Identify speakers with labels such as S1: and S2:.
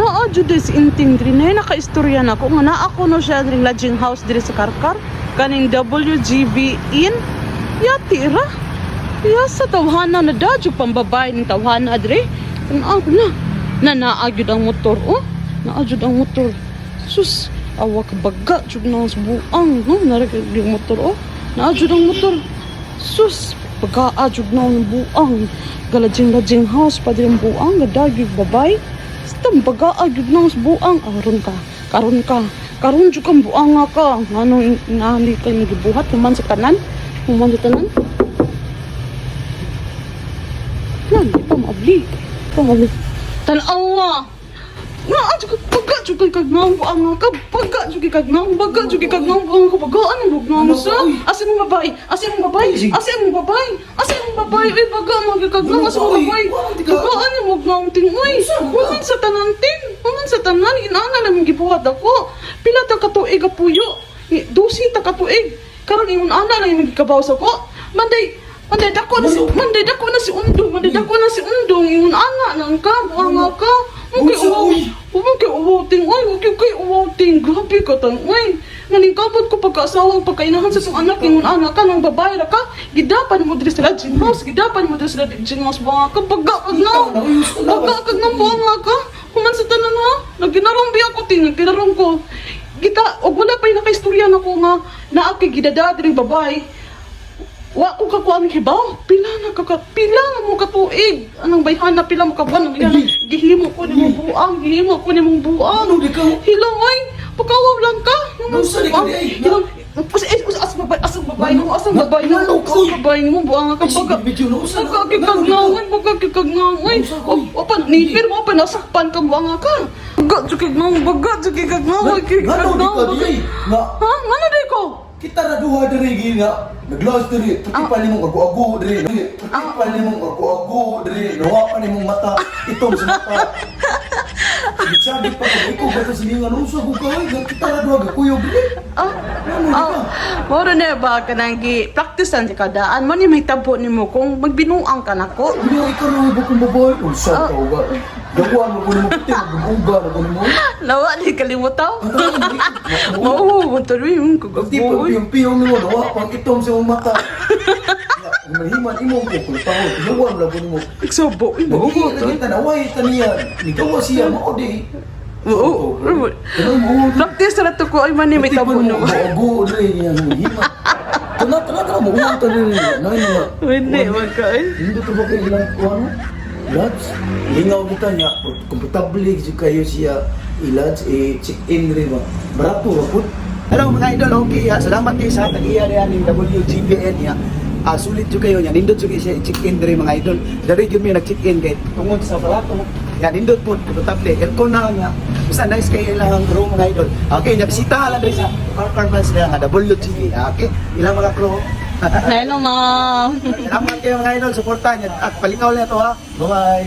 S1: Naa jud si Inting diri na nakaistorya na ko nga naa ko no siya diri lodging house diri sa Karkar kaning WGV Inn. Yati ra. Ya sa tawhana na da jud pambabay ning tawhana diri. Tan-aw ko na. Na naa gyud ang motor, oh. Naa jud ang motor. Sus, awa ka baga jud na sa buang, no? Nara yung motor, oh. Naa jud ang motor. Sus, baga jud na ang buang. Galajing-lajing house pa diri ang buang, gadagyud babay. Stam baga jud na sa buang. Aron ka, karon ka. Karon jud kang buang nga ka. Ngano inani kay gibuhat human sa tanan? Human sa tanan? Lan, di pa maabli. Pa maabli. Tan-awa. Nga, jud ka baga jud kay kag nga buang nga ka. Baga jud kay kag nga, baga jud kay kag nga buang ka. Baga ano bug nga sa? Asa mo babay? Asa mo babay? Asa mo babay? Asa mo babay? Uy, baga mo gyud kag nga, asa mo babay? Baga ano mo nga ting uy. Human sa tanan ting. Human sa tanan inana na mong gibuhat ako. Pila ta ka tuig puyo? 12 ta ka tuig. Karon ingon ana lang imong gikabaw sa ko. Manday Manday dako na si Manday dako na si Undong, Manday dako na si Undong ingon ana nang ka, buang nga ka. Okay,
S2: Unsa,
S1: uwaw.
S2: uy?
S1: Uwaw kay uwaw ting, oy, okay kay uwaw ting. Grabe ka tan, oy. Nganing kabot ko pagkaasawa pagkainahan sa itong anak ingon ana ka nang babae ra ka. Gidapan mo diri sa lodging house, gidapan mo diri sa lodging house buang ka baga kag na. Baga kag nang buang ka. Human sa tanan ha. Nagginarong biya ko ting, nagginarong ko. Kita og wala pa nakaistorya nako nga naa kay gidada diri babae. Wa ko kakuha ang hibaw. Pila na ka pila na mo katuig. Anong bayhana pila mo ka buwan ang gihimo ko nimong buang, gihimo ko nimong buang.
S2: Ano di ka?
S1: Hilong ay, pagkawaw lang ka.
S2: Unsa di ka di ay?
S1: Hilong. As as babay, as babay mo, as babay mo,
S2: Ano ka,
S1: as
S2: uy?
S1: babay mo, buang ka
S2: Ay, sige,
S1: baga.
S2: video na, usa na.
S1: Baga kikagnawan, baga kikagnawan.
S2: Unsa ka, uy?
S1: Opan, nipir mo, opan, nasakpan ka, buang ka. Baga, jukignaw, baga, jukignaw,
S2: Ngano di ka
S1: kikagnaw.
S2: di ay? Nga
S1: Ha? Ngano di ko?
S2: Kita ra duha diri gi nga naglaos diri pati pa nimong ago-ago diri pati pa nimong ago-ago diri nawa pa nimong mata itom sa mata. Gitsabi pa ko ikaw ba sa silingan unsa ko kay nga kita ra duha gakuyog diri.
S1: Ah,
S2: Ngano di ka?
S1: Ah, moro na ba kanang gi praktisan di kadaan mo ni mahitabo nimo kung magbinuang ka nako.
S2: Hindi ikaw na ibo kong babae. Unsa ka uga? Gawa mo ko nimo puti maguga na ko nimo.
S1: Lawa di kalimutaw. Mao mo tuloy yung
S2: Pati pa
S1: kagaboy.
S2: piyong-piyong nimo nawa pang itom sa imong mata. Mahiman imo ko kung tao gawa mo lang ko nimo.
S1: Igsabo mo
S2: Lagi lagi tanaway taniya. Nigawa siya mao di.
S1: Oo.
S2: Tanaway mo.
S1: Practice ra to ko ay man ni mahitabo no.
S2: Ago dre niya mo hima. Tana tana tana mo uwan tani nay nga.
S1: Hindi man ka eh.
S2: Hindi to ba kay ilang kuan? Lodge. Lingaw kita niya. Komportable jud kayo siya i-lodge i-check in dre ba. Barato ra pud.
S3: Hello mga idol, okay ha. Salamat kayo sa tag-iya niya ning WGBN niya. Ah, sulit jud kayo niya. Nindot jud kayo siya i-check-in diri mga idol. Diri jud mi nag-check-in kay tungod sa barato. Ya nindot pud komportable. Aircon na niya. Basta nice kay ilang room mga idol. Okay, nya bisita lang diri sa Parker Branch niya nga WGB. Okay, ilang mga crew.
S1: Hello, ma'am.
S3: Salamat kayo mga idol, suporta niya at palingaw lang to ha. Bye-bye.